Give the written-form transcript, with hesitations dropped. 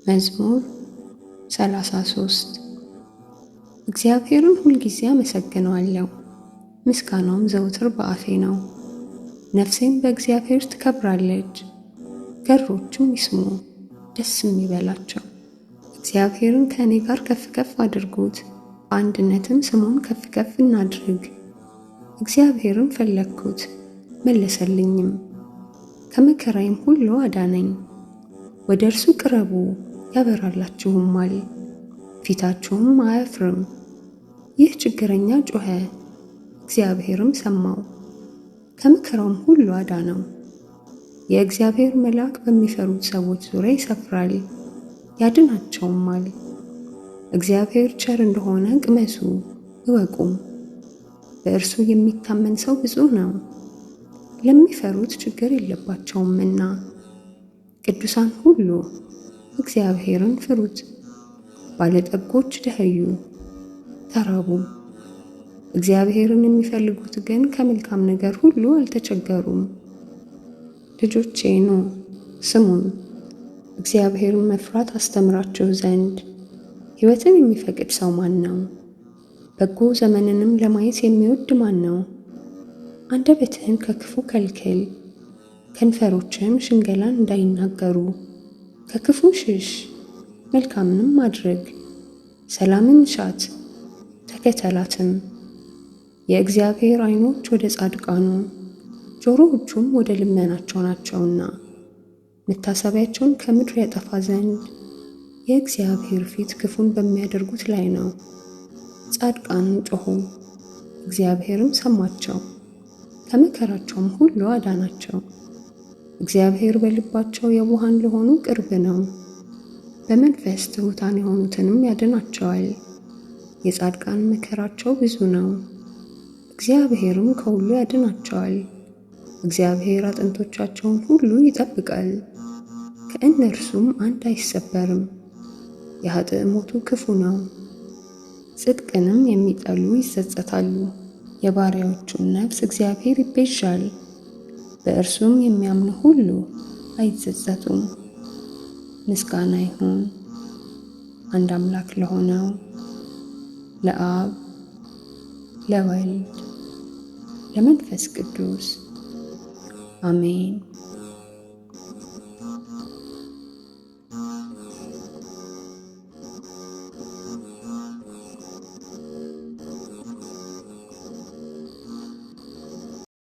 መዝሙር 33። እግዚአብሔርን ሁልጊዜ አመሰግነዋለሁ፣ ምስጋናውም ዘወትር በአፌ ነው። ነፍሴም በእግዚአብሔር ትከብራለች፣ ገሮችም ይስሙ ደስም ይበላቸው። እግዚአብሔርን ከእኔ ጋር ከፍ ከፍ አድርጉት፣ በአንድነትም ስሙን ከፍ ከፍ እናድርግ። እግዚአብሔርን ፈለግኩት፣ መለሰልኝም፣ ከመከራዬም ሁሉ አዳነኝ። ወደ እርሱ ቅረቡ ያበራላችሁማል፣ ፊታችሁም አያፍርም። ይህ ችግረኛ ጮኸ፣ እግዚአብሔርም ሰማው፣ ከመከራውም ሁሉ አዳነው። የእግዚአብሔር መልአክ በሚፈሩት ሰዎች ዙሪያ ይሰፍራል፣ ያድናቸውማል። እግዚአብሔር ቸር እንደሆነ ቅመሱ እወቁም። በእርሱ የሚታመን ሰው ብፁዕ ነው፣ ለሚፈሩት ችግር የለባቸውምና። ቅዱሳን ሁሉ እግዚአብሔርን ፍሩት። ባለጠጎች ደኸዩ ተራቡም፣ እግዚአብሔርን የሚፈልጉት ግን ከመልካም ነገር ሁሉ አልተቸገሩም። ልጆቼ ኑ ስሙን፣ እግዚአብሔርን መፍራት አስተምራችሁ ዘንድ። ሕይወትን የሚፈቅድ ሰው ማን ነው? በጎ ዘመንንም ለማየት የሚወድ ማን ነው? አንደበትህን ከክፉ ከልክል፣ ከንፈሮችህም ሽንገላን እንዳይናገሩ። ከክፉ ሽሽ፣ መልካምንም አድርግ፣ ሰላምን ሻት ተከተላትም። የእግዚአብሔር ዓይኖች ወደ ጻድቃኑ ጆሮዎቹም ወደ ልመናቸው ናቸውና፣ መታሰቢያቸውን ከምድር ያጠፋ ዘንድ የእግዚአብሔር ፊት ክፉን በሚያደርጉት ላይ ነው። ጻድቃን ጮኹ፣ እግዚአብሔርም ሰማቸው፣ ከመከራቸውም ሁሉ አዳናቸው። እግዚአብሔር በልባቸው የዋሃን ለሆኑ ቅርብ ነው፣ በመንፈስ ትሑታን የሆኑትንም ያድናቸዋል። የጻድቃን መከራቸው ብዙ ነው፣ እግዚአብሔርም ከሁሉ ያድናቸዋል። እግዚአብሔር አጥንቶቻቸውን ሁሉ ይጠብቃል፣ ከእነርሱም አንድ አይሰበርም። የኃጥእ ሞቱ ክፉ ነው፣ ጽድቅንም የሚጠሉ ይጸጸታሉ። የባሪያዎቹን ነፍስ እግዚአብሔር ይቤዣል፣ በእርሱም የሚያምኑ ሁሉ አይጸጸቱም። ምስጋና ይሁን አንድ አምላክ ለሆነው ለአብ ለወልድ ለመንፈስ ቅዱስ አሜን።